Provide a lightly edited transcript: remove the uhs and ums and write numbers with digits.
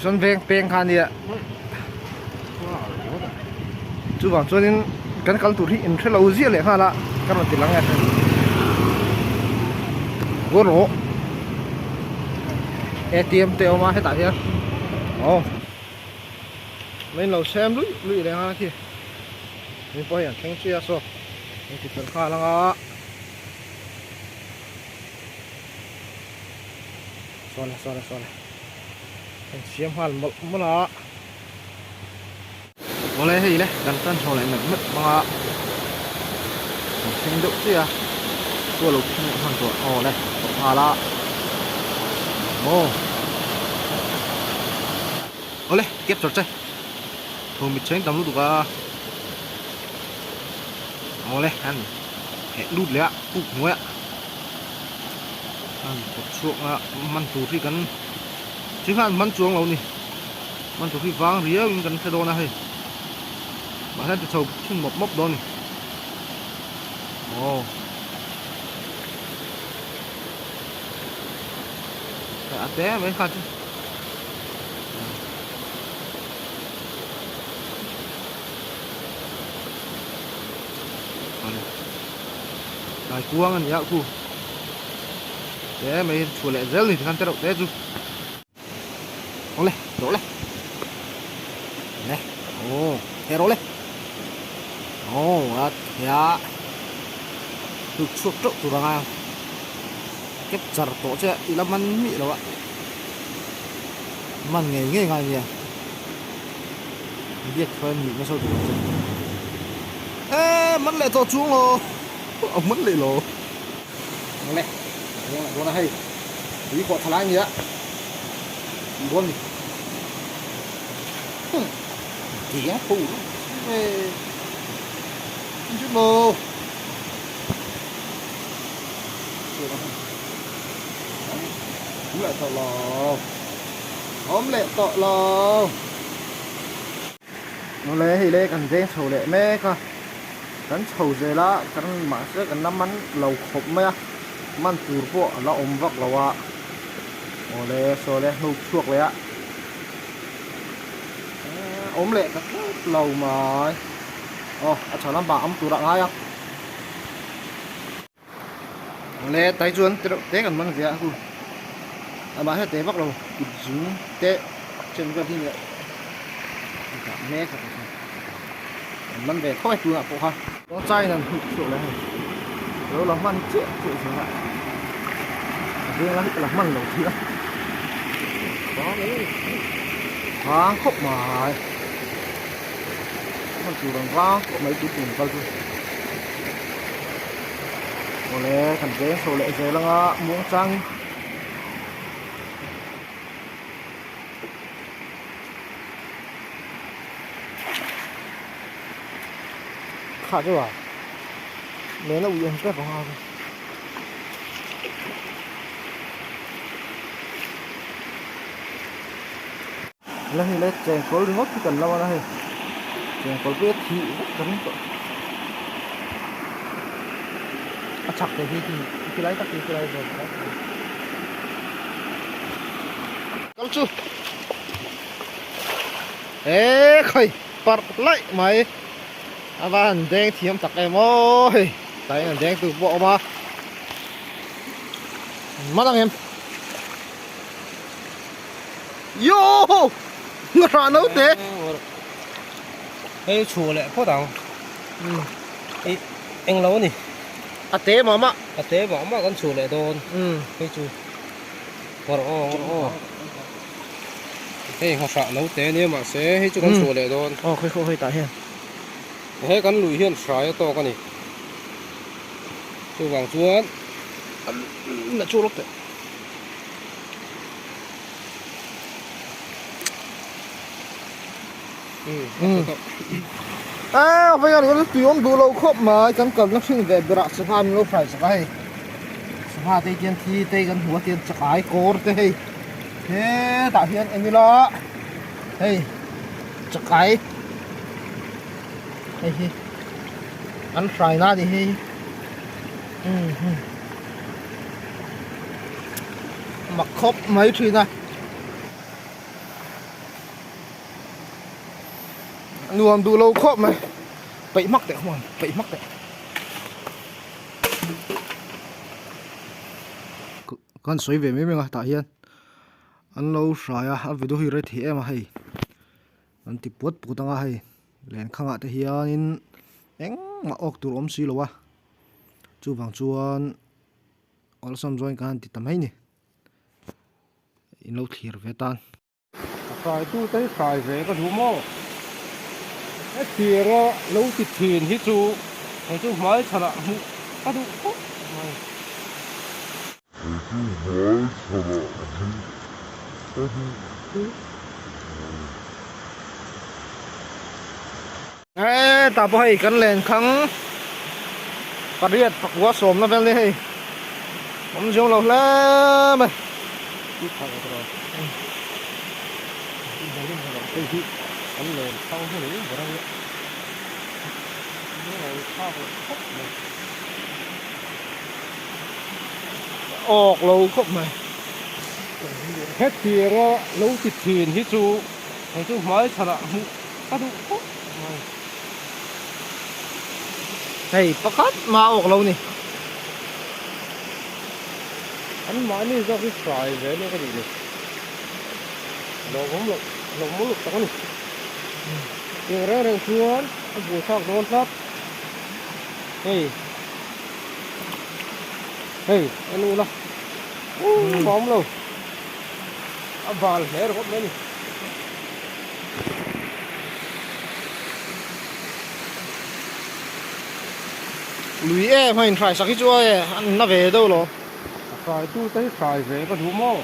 Mission veng peng kha ania chuvang chuanin kan kal tur hi in hrelo ziah leh nghal a ka rawn ti lang e ngaw rawh atm te a awm a hetah hian aw mai in lo sem luih luih leh nghal a khi mi pawh hei an thleng chiah a saw an ti fel nghal ang a. Sawle sawle sawle kan siam nghal mawlh mawlh a awle hei le kan tan chho leh meuh meuh hmang a kan thleng deuh chiah a chu a lo thleng leh hman tawh awle tawh nghal a aw awle capture che tho mit cheng tam lutuk a awle an heh lut leh a puk hnuai a. An kawt chhuak a man tur hi kan chi khan man chuang lo ni man tur hi vang riau in kan hre dawn a hei mahse ti chho thin mawp mawp dawn ni aw a te mai kha chu Tlai kuang a ni a khu te mai chhuah leh zel ni tikhan tereuh te chu awle rawh le le aw he rawh le aw a thea tuk chhuak teuh tur anga capture tawh che i la man miah lo a man ngei ngei ngai nia. Biak khan nih nasa tur ang che. Eee man leh tawh chung lo a man leh lo. Ang le ruang leh dawn a hei tui khawh tha lai nia tih dawn ni. Hum deng tho e chu maw. Awm leh tawh lo. Awm leh tawh lo. Awle hei le kan veng chho leh mek a kan chho zel a kan mahse kan la man lo khawp mai a man tur pawh a la awm vak lo a awle saw le hnuk chhuak leh a awm leh ta tlat lo mai aw a chho lampang awm tur ah ngai a. Le tai chuan te reuh te kan man ve a hu amah hian te vak lo kut zung te chen vel hi nia dah mek a kan man ve thawi tunah pawh kha chai in an hnuk chhuak leh hei lo la hman chiah chiah zel a a veng la hi ka la hman lo thei a vang khawp mai hman tur ang vang khawp mai tui tum kal chu. Awle kan veng chho leh zel anga muang changin kha chu a nen a ui ang tep anga chu. La hei le chengkawl ringawt hi kan lo a hei chengkawl pawh hi a thih vek ka ring tawh a chhak te hi khi khi lai tak hi khi lai zawn lai tak kal chu e khawi parh laih mai a va han deng thiam tak em aw hei tlai an deng tur pawh a awm a man ang em. Yo! Nga no te. Hei chhu leh phawt ang. I eng lo ani. A te mah mah. A te mah mah kan chhu leh dawn. Hei chu. Ngawr aw ngawr aw. Hei ngawhrah no te ania mahse hei chu kan chhu leh dawn. Aw khawi khaw hei tah hian. He kan lui hian hrai a tawk ani. Chuvang chuan na chu lawk teh. A vai an tui awm duh lo khawp mai kan kalna hring ve berah sangha min lo hrai sak a hei sangha te hian thi te kan hmu a tian chakai kawr te hei hetah hian eng ila hei chakai hei hi an hrai na a ni hei Mak khawp mai thin a. Nuam duh lo khawp mai. Peih hmak teh khuan, peih hmak teh. Kan sawi ve mai mai a tah hian an lo hrai a, a video hi rei thei em a hei. An ti puat puat anga hei lenkhangah te hianin engmah awk tur awm si lo a, chuvang chuan awlsam zawngin kan han ti ta mai ni. In lo thlir ve tan. A hraitute hi hrai ve ka duh maw? Hetianga lo ti thin hi chu kei chu hmai chhanah hmuh ka duh khawp mai. Kei chu hmai chhanah hmuh ka duh khawp mai. He tah pawh hei kan len khang pariat pakua sawmna vel ni hei awm zung lo hle mai. Awk lo khawp mai. Hetianga lo ti thin hi chu kei chu hmai chhanah hmuh ka duh khawp mai. Hei pakhat mah awk lo ni. An mahni zawk hi hrai ve ania ka duh ni. Lawmawm loh lawmawm loh tak a ni. Tiang reng reng chuan a buaithlak dawn tlat. Hei hei en ula uh a awm lo a bal hle ringawt mai a ni. Lui em a inhrai sak hi chu a e an na ve deuh lo. A hrai tu te hi hrai ve ka duh maw?